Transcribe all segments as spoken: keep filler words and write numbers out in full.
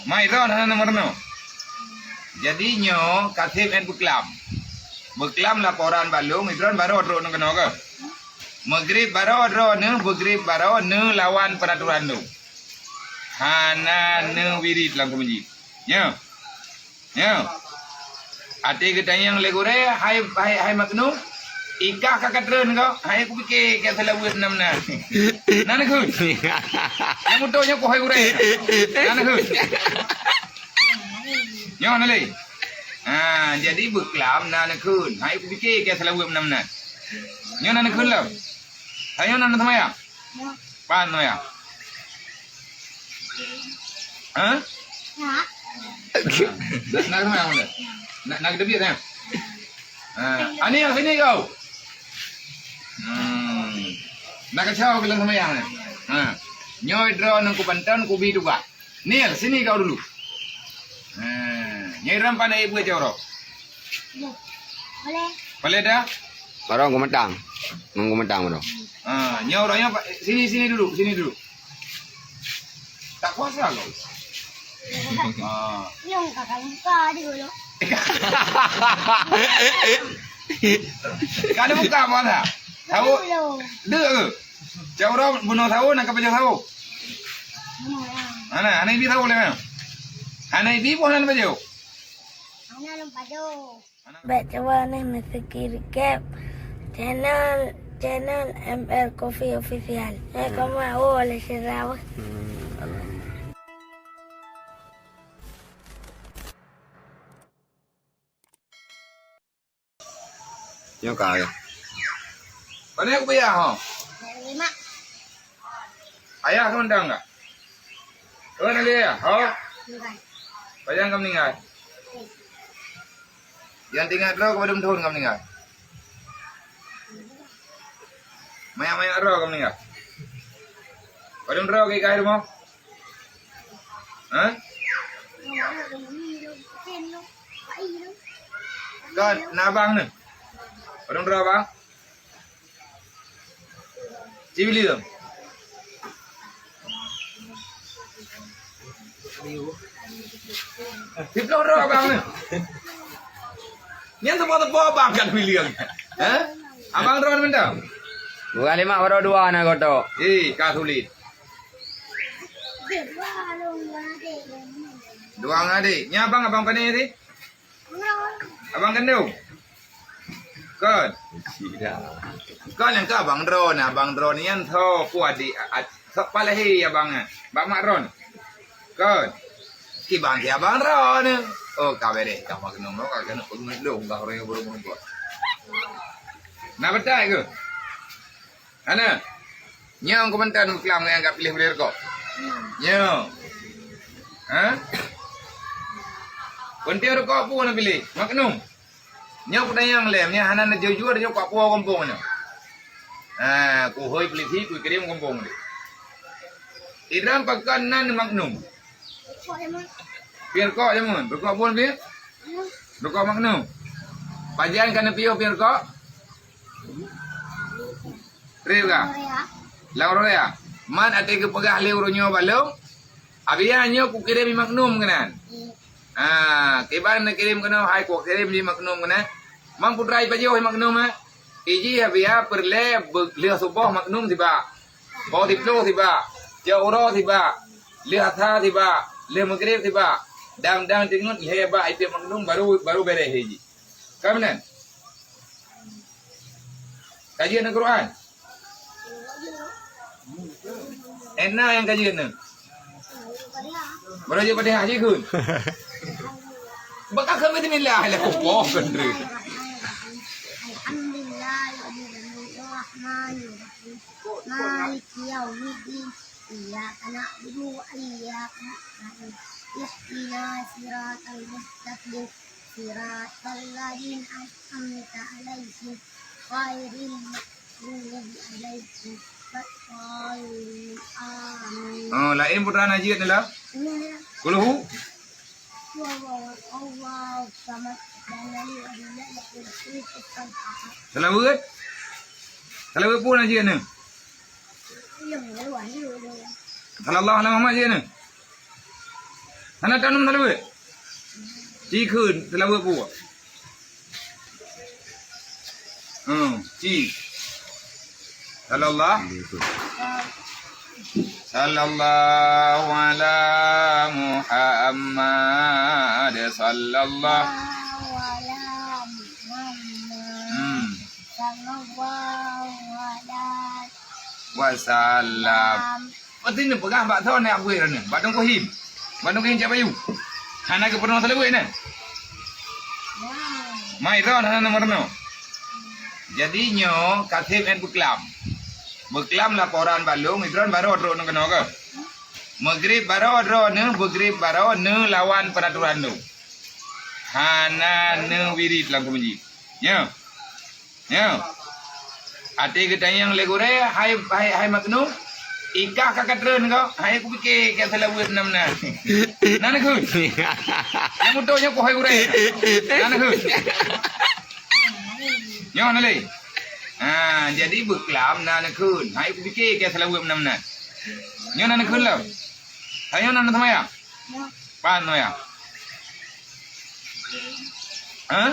Mai droe hana meurunoe. Jadi nyoe ka seb ét beuklam. Beuklam laporan bak lôn, droe barô trok nyoe keunoe keuh. Meugrib barô droe neuh, meugrib barô neuh lawan peuratoran lôn. Hana neuh wirit lam keumeuji. Nyoe. Nyoe. Até geutanyong lé gurée, hai, hai, hai Maknum, i kah ka katreun kah? Hai kupike ka seulaweuet nam na. Na neukheun. Nyang muto nyoe ku hai gurée. Na neukheun. Nyoe na lé. Ha, jadi beuklam na neukheun. Hai kupike ka seulaweuet nam na. Nyoe na neukheun lom. Hai nyoe na neuseumayang. Pan tu ya? Hah? Nak, nak kena mana? Nak, nak kita biar ya? Ha, ani yang sini kau. Hmm. Nak kacau bilang sama yang ni. Ha. Nyoe droe nang ku bantan ku bi tugas. Nil, sini kau dulu. Ha, nyai ram pandai ibu aja orang. Boleh. Boleh dah? Barong ku matang. Nang ku matang barong. Ha, nyai orang nyoe pa-, sini, sini dulu, sini dulu. Tak puasa kau? Ha. Yang kakak lupa dulu. Kau ada buka puasa? Tahu? Belum. Dek ke? Cak uroe bunoe sawo na ka pajoh sawo. Hana, hana ibi sawo lé meunan. Hana ibi pun hana pajoh. Hana lom pajoh. Bèk cuba neh meusikiri kep channel, channel M R Coffee Official. Eh, kamu awal sirah. Hmm, alhamdulillah. Nyoe ka ayah. Pane kupiah ho? Lima. Ayah keuh mantong ka? Oh, na lé ayah, ho? Bukan. Pajan ka meuninggai? Nyang teuingat droe keu padum thon ka meuninggai? Manyak-manyak droe ka meuninggai? Padum droe keu ikai rumoh? Hah? Kon, na abang nyoe? Padum droe abang? Ci William. Siploh droe abang nyoe. Nyan teupeu-teupeu abang kan William. Hah? Abang droe mantong? Bukan lima, baru dua na goto. Eh, ka sulit. Dua ngon adek. Nyan abang, abang pane sih? Abang kandung? Kon. Kon nyang keu abang droe, abang droe nyan tho pu adik, a-, a-, tho pah lahé abang nyan. Bak mak droe. Kon. Kiban si abang droe. Oh, ka bereh, ka mak keunoe, ka keunoe, keunoe, keunoe, keunoe, keunoe. Na beutôi keuh? Hana. Nyoe keumantan meukeulamu nyang ka piléh bri rukok. Nyoe. Ha? Peunténg rukok peue na piléh? Maknum. Nyoe peutanyong lé, nyoe hana na jujur nyoe kok peue gampông nyoe. Ha, kuhôi peulisi kukirém gampông nyoe. Idram pakon nan Maknum. Piep rukok jameun, rukok peue piep? Rukok Maknum. Pajan ka neupiôh piep rukok? Trép ka? Lam uroe raya. Man até geupeugah lé uroe nyoe bak lôn, Abiya nyoe kukirém i Maknum keunan. Ah, kiban neukirém keunoe hai kukirém i Maknum keunan. Man putra ipajoh i Maknum, eh? Iji Abiya peureulée beu-, lheueh suboh Maknum sibak. Poh siploh sibak. Cok uroe sibak. Lheueh asa sibak. Lheueh meugrib sibak. Dang-dang teungeut lhée bak ipiep Maknum baru, baru bereh iji. Ka meunan? Ka jeuet na Quran? Ena nyang ka jeuet na. Baru jeuet Fatihah jih kun. Baka kami bismillah lah kupoh kendri. Alhamdulillah, Rahmanirrahim. Maliki yaumiddin. Iyyaka na'budu wa iyyaka nasta'in. Ihdinas siratal mustaqim. Siratal ladzina an'amta 'alaihim ghairil maghdubi 'alaihim waladdallin. Amin. Oh, laén putra na jeuet ni lah. Kulhu. Huwallahu samad. Salawat. Salawat pun na jeuet ni. Sallallahu alaihi Muhammad jeuet ni. Hana tanom salaweuet. Ci kheun salaweuet peue? Hmm, ci. Sallallahu. Sallallahu ala Muhammad. Sallallahu. Hmm. Wasallam. Pasti neupeugah bak soe, nyan abui droeneuh. Bak Teungku Him. Bak Teungku Him Cak Bayu. Hana geupeurunoe salaweuet nyan. Mai droe hana meurunoe. Jadi nyoe ka seb nyan beuklam. Beuklam laporan bak lôn, droeneuh baroe trok nyoe keunoe keuh. Meugrib baroe droeneuh, meugrib baroe neulawan peuraturan lôn. Hana neuwirit lam keumeuji. Nyoe. Nyoe. Até geutanyong lé gurée, hai, hai, hai maknum, ikah ka katreun kau, hai kupike ka salaweuet nam na. Na neukheun. Nyang utôk nyoe ku hai gurée. Na neukheun. Nyoe na lé. Ha, jadi beuklam na neukheun. Hai kupike ka salaweuet nam na. Nyoe na neukheun lom. Hai nyoe na neuseumayang. Pan nyoe ya? Hah?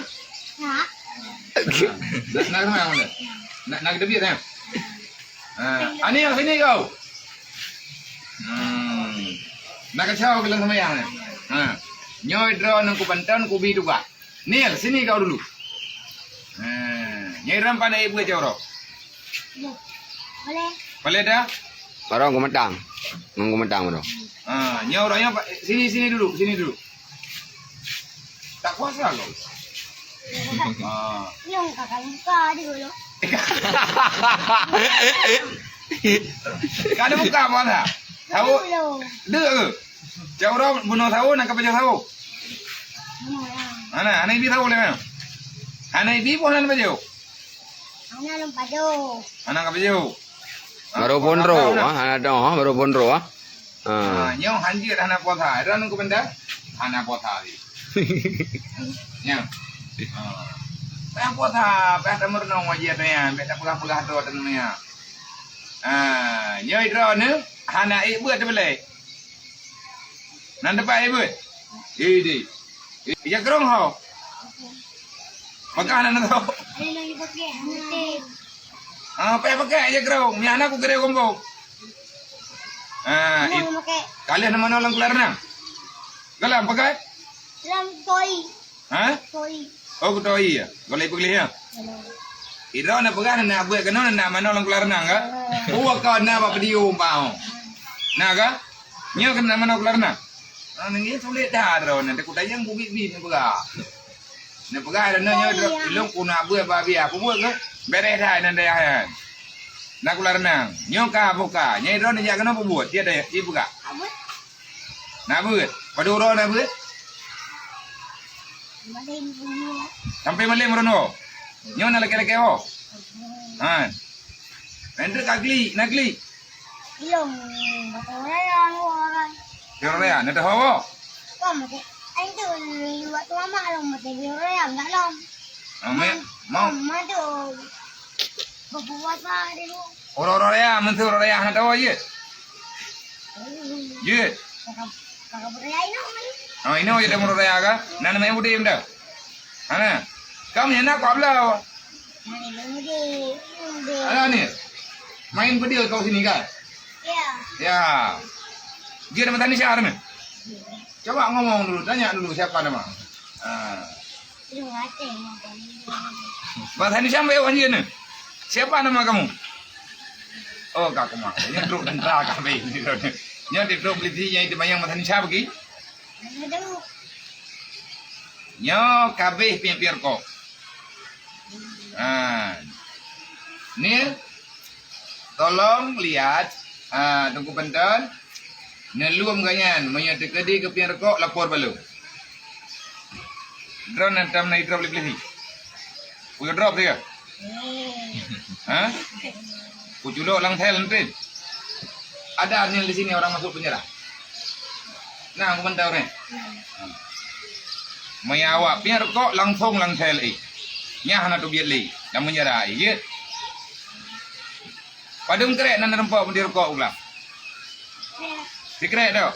Nak, nak, nak, nak, nak, nak kita biar ya? Ha, ani yang sini kau. Hmm. Nak kacau bilang sama yang ni. Ha. Nyoe droeneuh kubanton kubi tuga. Nil, sini kau dulu. Ha. Nyoe ram pandai ibu aja orang. Boleh. Boleh dah? Barong kumeutang. Ngon kumeutang barong. Ha, nyoe ureueng nyoe, sini, sini dulu, sini dulu. Tak kuasa kau. Ha. Nyong ka kaluka dulu. Ka ada buka apa dah? Tahu? Dulu. Dek ke? Cak ureueng bunoe sawo, na ka pajoh sawo. Hana, hana ibi sawo lé. Hana ibi pun hana pajoh. Hana lôn pajoh. Hana ka pajoh. Baru pondro, ha, hana dong, ha, baru pondro, ha. Ha. Ha, nyoe hanjeuet hana puasa. Ada nunggu benda? Hana puasa lagi. Nyoe. Ha. Payah puasa, payah tameurunoe ngaji ata nyan, payah tapeugah-peugah droe ata nyan. Ha, nyoe droeneuh hana ék beuet teubeulée. Nan teumpat ék beuet. Idi. Ija krong ho. Pakah nan ho. Ah, payah pakai ija krong. Nyan aku kira gombong. Ah, kaleh nama nolong kelar nang. Galam pakai? Lam koi. Ha? Koi. Oh, kutoi ya. Boleh pergi ya. Idro na peugah na buat kena na mano lam kelar nang ka? Buat kau na apa video umpama. Na ka? Nyo kena mano kelar nang. Ah, nangis sulit dah droe nang. Takut tayang bubit-bit na peugah. Na peugah ada nyo droe ilong ku na buat babi apa buat ke? Beres dah nan dayah kan. Na kelar nang. Nyo ka buka. Nyai droe na jak kena buat. Dia dah dia peugah. Na beuet. Padum uroe na beuet? Sampai malem uroe nyoe. Nyoe na lakée-lakée ho. Ha. Nanti ka glik, na glik. Ilong, batang raya anu orang. Ilong raya, na tahu ho. Kau mati. Ai tu, waktu mama lo mati ilong raya enggak lom. Ame, mau. Mama tu. Berpuasa dulu. Uroe-uroe raya, meuntui uroe raya hana tawoe jeuet. Jeuet. Oh, inoe jeuet uroe raya ka? Na namanya Udin dah. Hana. Kamu nyan nak kau belau. Hana ni. Main video kau sini kan? Ya. Ya. Jeuet nama Tanisha ni. Coba ngomong dulu, tanya dulu siapa nama. Ah. Bahasa Indonesia ambil wan jeuet ni. Siapa nama kamu? Oh, ka kuma. Nyoe trok tentara kabeh. Nyoe di trok polisi nyang itu bayang bahasa Indonesia bagi. Nyoe kabeh piep-piep rokok. Ha. Ni tolong lihat, ha, Teungku Panton. Neulom gobnyan, meunyoe teukeudi keupiep rokok, lapor bak lôn. Droeneuh tam na idrop lé polisi. Kudrop dia. Ha? Kuculok lam sel nanti. Ada ni di sini orang masuk penjara. Nah, aku mantau ni. Meunyoe awak piep rokok langsung lam sel eh. Nyan hana teubiet lé. Lam penjara eh, jeuet. Padum krek nan rempok meundi rukok ulang? Sikrek tu.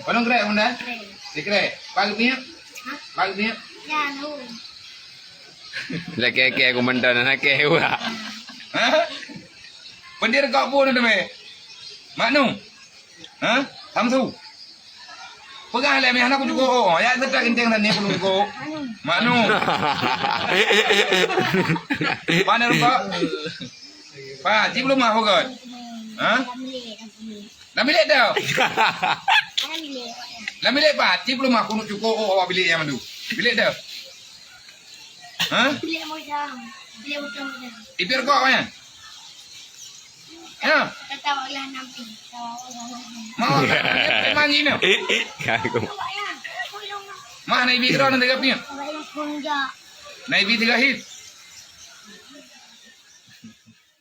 Padum krek benda? Sikrek, bagi miet? Bagi miet? Ya, no. Lakèe-kèe aku mantong, lakèe wah. Ha? Pendir kau pun ada meh. Mak Nu. Ha? Samsu. Peugah lé meh, hana kucukôp. Ya, seutôt geunteng tadi kucukôp. Mak Nu. Mana rupa? Pa, cip lumah pukon. Ha? Lam bilik tu. Lam bilik pa, cip lumah kunut cukôp, oh, awak bilik nyang mandu. Bilik tu. Ha? Ipir kok, ya? Ya. Mau manyi ni. Mah na ibi kira nanti kapnya. Na ibi tiga hit.